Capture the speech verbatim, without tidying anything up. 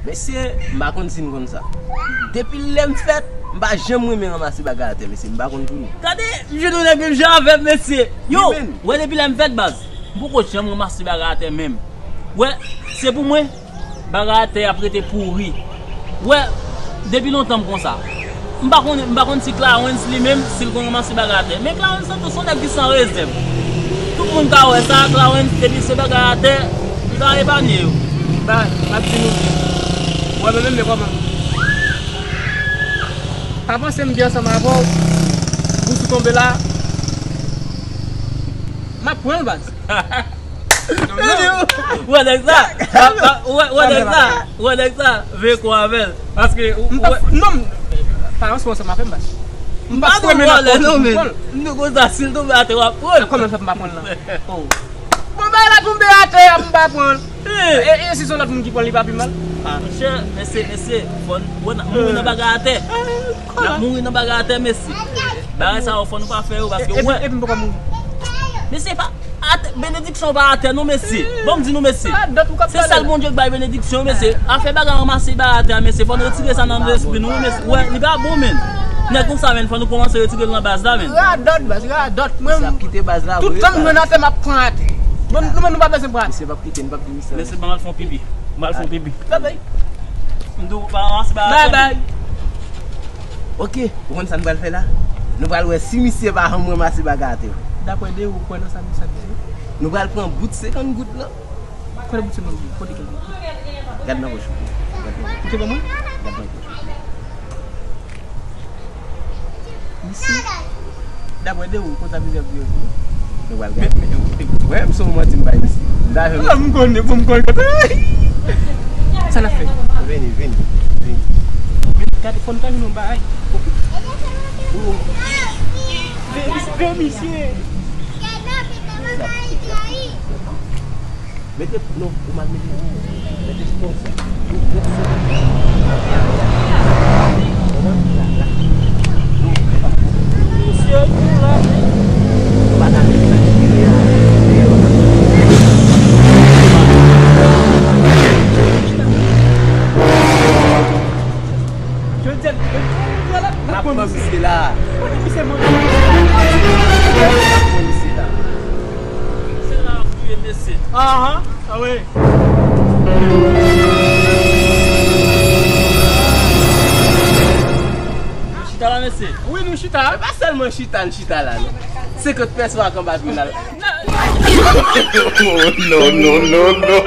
Mesye, m pa konn si n konn sa. Depi lè m fèt, m pa janm renmen ranmase bagay atè, mesye. M pa konn pou nou. Gade, m jwenn yon nèg menm jan avè m, mesye. Yo, wi, men. Wè, depi lè m fèt, baz, m poko janm ranmase bagay atè menm. Wè, se pou mwen, bagay atè ap rete pouri. Wè, depi lontan m konsa. M pa konn, m pa konn si Clarence li menm, si l konn ranmase bagay atè. Men Clarence lan tou se yon nèg ki san rezèv. Tout moun ka wè sa, Clarence, depi se bagay atè, li pa epanye yo. Ba, m ap di nou byen. Wè, men menm, men kòman? Pa panse m byen ansanm avè w. Bous ou tonbe la. M ap pran l, baz. Wè nèg sa. Wè, wè nèg sa. Wè nèg sa. Veye kou avè l. Paske ou, m pa, non, pa ansanm avè m, baz. M pa pran vòlè non, men. M di konsa, si l tonbe atè, w ap pran l. Kòman fè m pa pran l la? Oh. Bon, bagay la tonbe atè a, m pa pran l. E, e si se yon lòt moun ki pran l, li pa pi mal? Ah, monchè, mesye, mesye, fò n, wè, n ap mouri nan bagay atè. N ap mouri nan bagay atè, mesye. Bagay sa yo, fò nou pa fè yo, paske, wè. Epi, epi m poko mouri. Mesye, pa, atè, benediksyon pa atè, non, mesye. Bon, m di nou, mesye. Se sèl Bondye k bay benediksyon, mesye. Afè bagay ranmase bagay atè a, mesye. Fò n retire sa nan lespri nou, mesye. Wè, li pa bon, men. Nèg konsa, men, fò nou kòmanse retire l nan baz la, men. Radòt, baz, radòt. Mwen, tout tan m jwenn atè, m ap pran atè. Bon, nou menm nou pa bezwen pran atè. Mesye, m ap kite, m p ap di misye. Mesye, ban m al fè yon pipi. M al fè yon pipi. Babay. M di w pa ranmase bagay atè. Babay. Ok, ou konn sa n pral fè la? Nou pral wè si misye pa janm ranmase bagay atè. Daprè de ou, ou kwè nan sa misye ap di? Nou pral pran bout senkant goud lan. Kote bout senkant goud? Kote kèl bout? Gad nan pòch ou. Gad nan pòch ou. Ou te ban mwen? Gad nan pòch ou. Isi, daprè de ou, konsa mizè pou yo di. Nou pral gade. Men, men, men, wè, m se yon manti m bay isi. M ta jwenn. Ah, m konnen, bon, m konnen kote. Sa n ap fè? Vini, vini, vini. Men gade, fò n ta jwenn yon bagay. Veye misye, veye misye. Mete, non, ou mal mete. Mete konsa. Jodi a, jodi a la, n ap pran misye la. Kote misye manje? N ap pran misye la. Misye la ap touye mesye. Ahan, a wi. Chita la, mesye. Wi, nou chita. E pa sèlman chita, n chita la, non. Senkant pèson ak anba pye n al. Non, non, non, non.